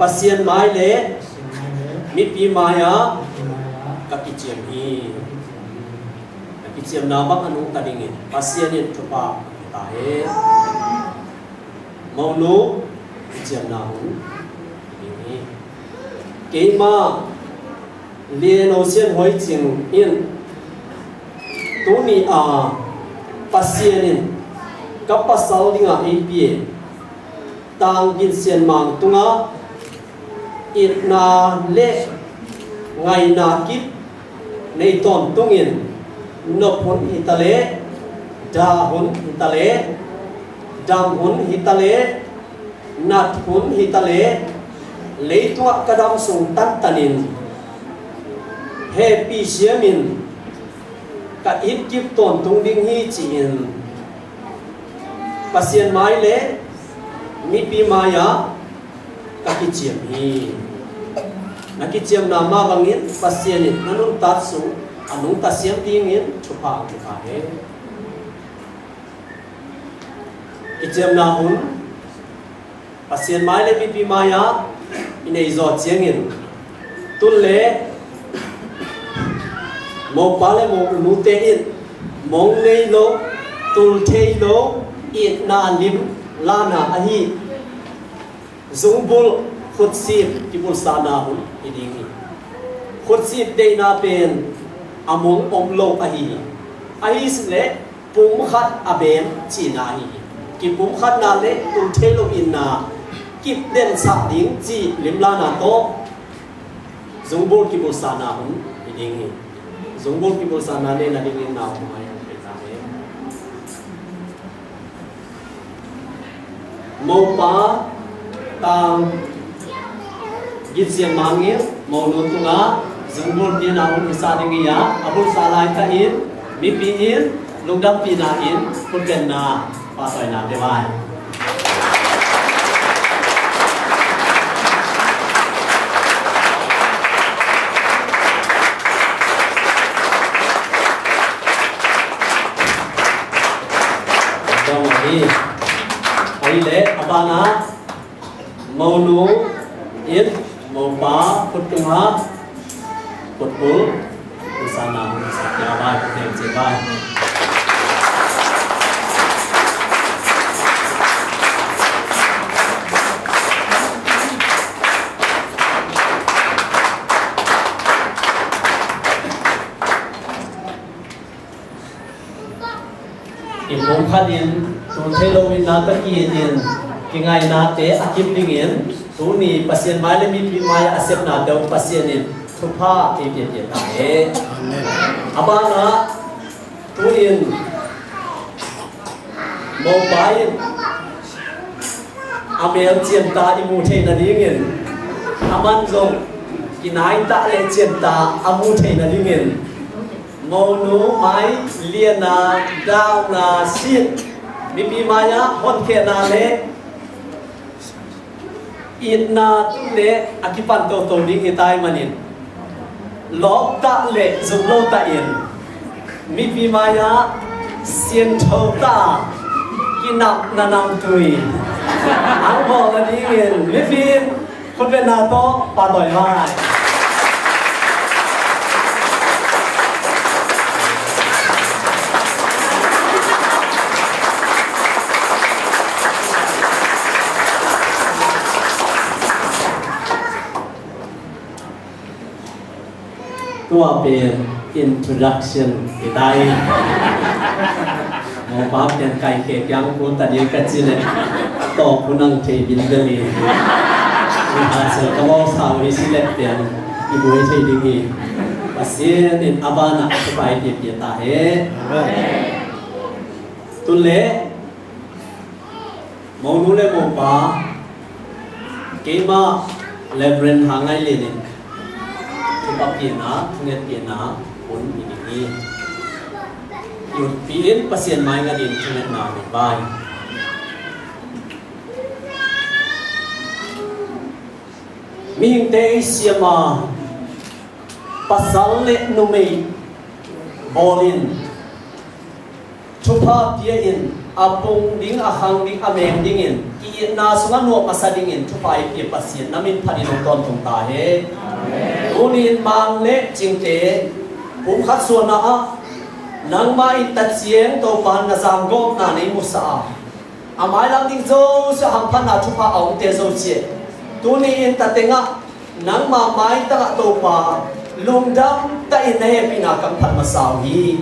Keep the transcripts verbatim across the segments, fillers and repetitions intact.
Pasian mai le mipi mai-ah ka kiciam hi. Na kiciamna bang a nungta dingin Pasian in thupha hong pia ta hen. Monu kiciamna hun ding hi. Keima Lian Ho Sian Hoi Cing in tuni a Pasian in ka pasal dingah ei pia tang Gin Sian Mang tungah itna le ngaina kip nei tawntungin nop hun hi ta leh, dah hun hi ta leh, dam hun hi ta leh, nat hun hi ta leh, leitungah ka dam sung tantanin hehpih siamin ka it kip tawntung ding hi ci-in Pasian mai le mipi mai-ah ka kiciam hi. Na kiciamna mah bangin Pasian in na nuntak sung a nungta siam dingin thupha hong pia ta hen. Kiciamna hun Pasian mai le mipi mai-ah i nei zawh ciangin tun le mopa le monute in mong nei lo, tul thei lo, itna lim lana ahi zungbulh khutsip kibulhsakna hun hi ding hi. Khutsip deihna pen a mong om lo ahi hi. Ahi sileh pumkhat a bem cihna ahi hi. Kipumkhatna le tul thei lo itna kip densak ding cih limlana tawh zungbulh kibulhsakna hun hi ding hi. Zungbulh kibulhsakna neihna dingin nau hong ai hong pia ta hi. Mopa tang Gin Sian Mang in monu tungah zungbulh piakna hun i sa ding hi a, a bulhsa laitakin mipi in lungdampihna in khutbenna pahtawina te vai. Ahi leh a banah monu in mopa khut tungah khutbulh, khutbulhsakna hun sa pia vai, khutbulh cia vai. Kipumkhat in, tul thei lo itna tawh ki-it in, kingainate a kip dingin tuni Pasian mai le mipi mai-ah a sepnate uh Pasian in thupha ei piapia ta hen. Amen. A banah tu-in mopa in a mel ciamta i muh theih nadingin, a man zong kinaitah le ciamta a muh theih nadingin monu mai lianna, dauna, sit, mipi mai-ah honkhehna le itna tun le a kipan toto ding hi tai manin, lawptah le zumlotah in mipi mai-ah siangthotah kinapna namtui ang bawl nadingin mipi in khutbetna tawh pahtawi vai. Tua pen introduction hi ta hi. Mopa pian kaikhia kiang kul ta ding ka ci leh tawp hun ang thei bin bel hi. Rehearsal ka bawl sau hi si leh pian i buai thei ding hi. Pasian in a banah thupha ei piapia ta hen. Amen. Tun le monu le mopa, keimah Reverend Hangai Lian in thupha piakna, thunget piakna hun i nei hi. Yutpi in Pasian mai ngat in thungetna nei vai. Mihingte ei siam a, pasal le numei bawlin, thupha pia-in, A pung ding, a khang ding, a meng dingin, ki-itna sungah nuam a sa dingin thupha i pia Pasian na min phatin hong tawntung ta hen. Tuni-in Mang le Cingte pumkhat suahna ah nangmah in ta ciang Topa na zanggawpna nei musa a, a mailam ding zosiah hamphatna thupha a omte zosiah tuni-in ta tengah nangma maitangah Topa lungdam tahin na hehpihna kamphat masa uh hi.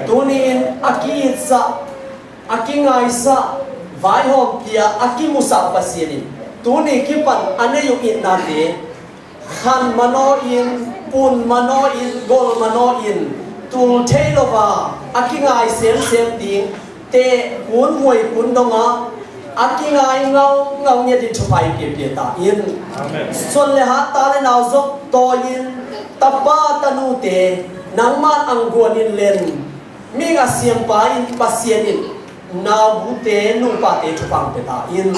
Tuni-in a ki-itsah, a kingaisah, vaihawmpia, a kimusah Pasian in tuni kipan a nei uh itnate khan manaw in, pun manaw in, gol manaw in, tul thei lo a, a kingai semsem ding, teh kun, muai kun dong a, a kingai ngaungau ngiat in thupha i piapia ta in. Amen. Suan le hah, ta le nau zong tawi in, tapa tanute nangman angguan in len, mihing a siampa in, Pasian in nau bute nupate thupha pia ta in.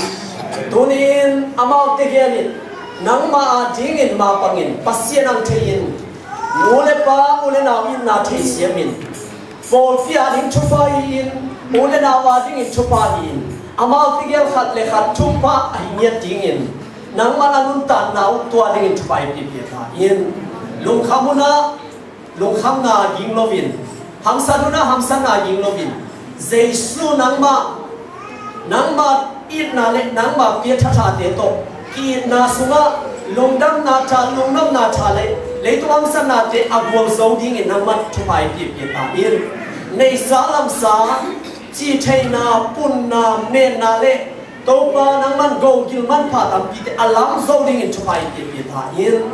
Tuni-in amaute gel in nangma adingin mapangin Pasian ang thei in, nu le pa, u le nau itna thei siamin, pawlpi ading thupha hi-in, u le nau adingin thupha hi-in, amaute gel khat le khat thupha ahi ngiat dingin nangman a nuntakna uh tua dingin thupha i piapia ta in. Lungkham hunah lungkhamna ging loin, hamsat hunah hamsatna ging loin, Jesu nangmah, nangma itna le nangma pia thathate tawh ki-itna sungah lungdamna tha, lungnopna tha le leitung hamsatnate a gual zo dingin nangman thupha i piapia ta in. Neihsa lamsa, cihtheihna, punna, menna le Topa nangman gogil manpha tampite a lam zo dingin thupha i piapia ta in.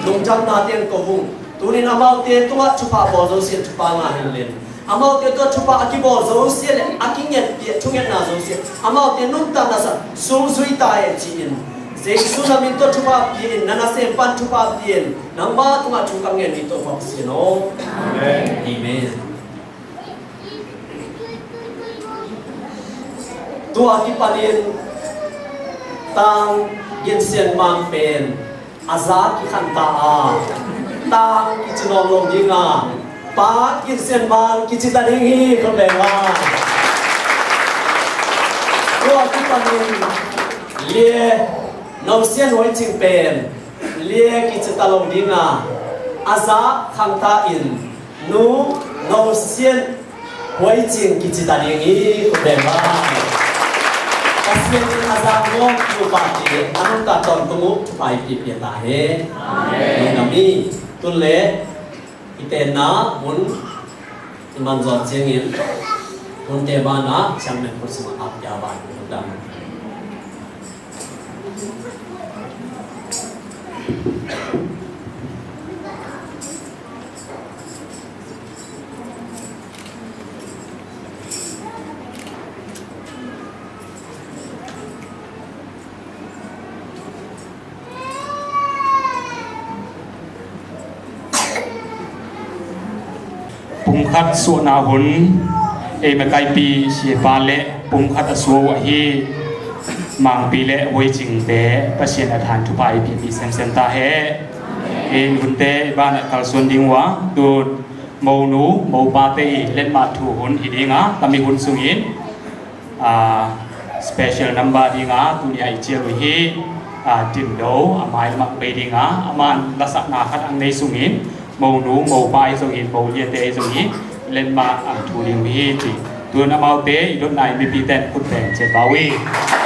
Lungdamna teng ko hung. Tunin amaute tungah thupha bawl zosiah thupha ngah hen len, amaute tungah thupha a kibawl zosiah le a kingetpih thungetna zosiah amaute nuntakna sungah sung zui ta hen ci-in, Jesu na min tawh thupha pia in, na nasem pan thupha pia in, nangma tungah thu kam ngen mi Topa Pasian aw. Amen. Amen. Tua kipanin Tang Gin Sian Mang pen a za kikhan ta a, Tang kici nawn lo ding a, Pa Gin Sian Mang kici ta ding hi, khut beng a. Tua kipanin Lia No Sian Huai Cing pen Lia kici ta lo ding a, a za khang ta in Nu No Sian Huai Cing kici ta ding hi, khut beng a. Pasian in a za ngawm nupate a nungta tawntung uh thupha i piapia ta hen. Amen. Nungdam hi. Tun le i tenna hun i man zawh ciangin hunte banah Chairman khut sungah ap pia ban. Nungdam. Pumkhat suahna hun ei makaipi siapa le pumkhat a sua uh ahi Mangpi le Huai Cingte Pasian a than thupha i piapih semsem ta hen. Ei hunte i banah kalsuan ding uh a, tu Monu mopate i letmah thu hun hi ding a, tami hun sungin, aa, special number ding a tuni a i cial uh hi, aa, Timdo a mailam ah bei ding a, aman lasakna khat ang nei sungin, monu mopa i zongin, moliate i zongin letmah ang thu ding uh hi ci. Tun amaute i dotna i mipite in khut beng ciat pah uh hi.